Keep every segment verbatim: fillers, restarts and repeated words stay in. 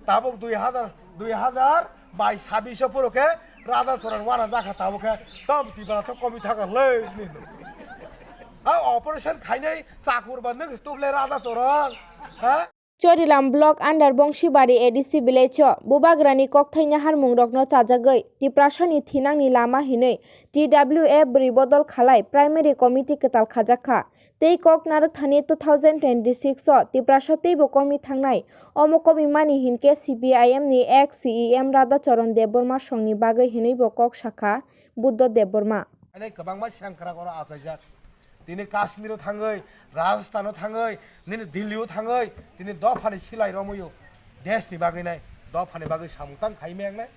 Tabuk dui hazar, dui hazar bais sabbish o phuru khe Raja Choron wana jakha tabuk khe tom Tiprasa komi thaka le. A operation khainai chakur ba nwng stuple Raja Choron. Ha? Chorilam block under Bongsibari A D C village o Bubagrani kokthai naharmungrokno chajagwi Tiprasani thinangni lama hinwi T W A bwrwi bodol khalai primary committee kwtal khajakha. Tei kok narwkthani two thousand twenty-six o Tiprasa teibo komi thangnai, omo komi mani hinkhe C P I M ni ex C E M Radha Charan Debbarma songni bagwi hinwibo kok sakha Buddha Debbarma. Ani kwbangma sengkrak oro achaijak. Tini Kashmir o thangwi, Rajasthan o thangwi, nini Delhi o thangwi, tini dophani silai romwi o. Desh ni bagwi nai, dophani bagwi samung tang khai meng nai.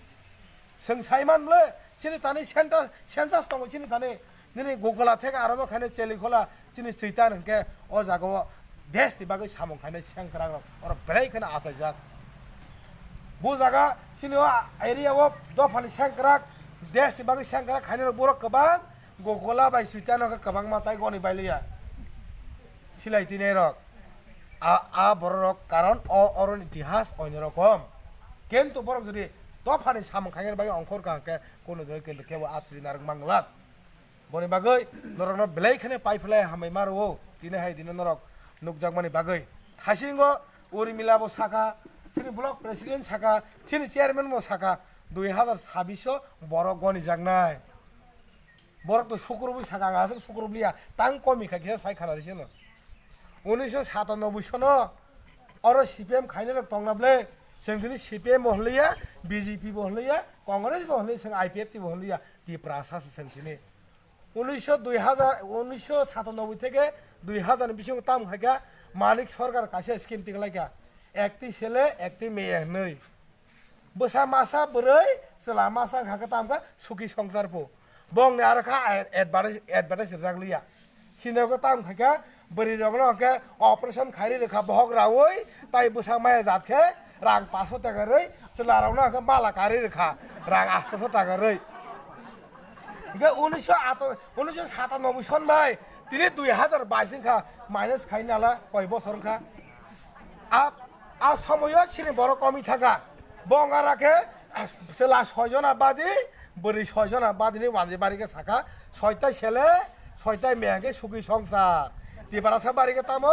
Chwng sai man le, chini tani centa-, census tongo chini tani, nini Gokola theke aroma khaino Chelikhola, chini Chaitan hwnkhe o jaga o desh ni bagwi samung khainai sengkrak rok, oro belai kheno achaijak. Bo jaga chini o area o dophani sengkrak, desh ni bagwi sengkrak khainai rok borok kwbang, Gokola bai Chaitan hwnkhe kwbangma tai goni bailiya. Silai tini rok. A, a borok rok karon o, oro ni itihas oino rokom. Kintu borok jodi dophani samung khaina bagwi ongkhor kha hwnkhe, kono dino kintu kebo atri narwk manglak. Boni bagwi norokno belai kheno pai phlai hambai ma rwo. Tini hai dino norok nukjakmani bagwi. Thasingo Urmila bo sakha, chini block president sakha, chini chairman bo sakha, dui hazar sabbish o borok gonijaknai. Borok to sukrubwi sakha, ang aswk sukrubliya, tang komi kha kisa sai khanari seno. Unisho satanoboi sono oro C P M khainai rok tongna ble, chwng tini C P M bo hwnliya, B J P bo hwnliya, Congress bo hwnliya, chwng I P F T bo hwnliya, Tiprasa se chwng tini. Unisho dui hazar, unisho satanoboi theke dui hazar ni bisingo tam khaikha, Manik Sarkar kaisa scheme tiklaikha, ekti sele, ekti meye hwnwi. Bwsa masa bwrwi chwla masa wngkha khe tamo khe suki songsar pho. Bongni aro kha ad-, advertise, advertise rijak liya. Sini khe tamo khe bwrwi rokno khe operation khairi rwkha bohok raui tai bwsa maya jat khe rang paso taka rwi chwla rokno khe mala kari rwkha rang asto so taka rwi. Hingke unisho ato, unisho satanoboi son bai tini dui hazar bais wngkha minus khai nala koi bosor wngkha. A, a somoyo chini borok komi thangkha. Bongara khe chwla soi jona badi, bwrwi soi jona badini wanjwi bari khe sakha, soitai sele, soitai meyang khe suki songsar. Tiprasa bari khe tamo,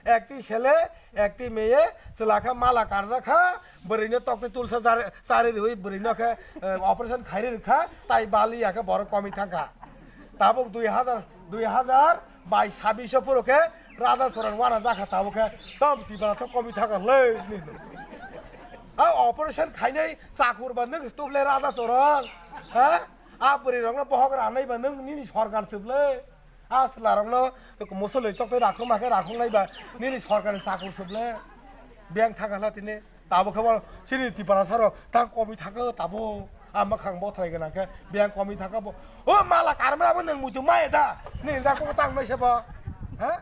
ekti sele, ekti meye, chwla khe mala karjak kha, bwrwino tokte tulsa jar-, chari rwi bwrwino khe, eh, operation khairi rwkha, tai baliya khe borok komi thangkha. Tabuk dui hazar, dui hazar bai sabbish o phuru khe Raja Choron wana jakha tabuk khe tom Tiprasa komi thangkha le. A operation khainai chakur ba nwng stuple Raja Choron. Ha? A bwrwi rokno bohok ranai ba nwng nini sorkar chuple. A chwla rokno musoloi tokte rakhuma khe rakhungnai ba nini sorkar ni chakur chuple. Beng thangkha tini. Tabo khe bo chini Tiprasa rok tang komi thangkha tabo. A mwkhang bothrai gwnang khe beng komi thangkha bo. O mala karmra bo nwng muitu maya da. Nini jako tang nai se bo. Ha?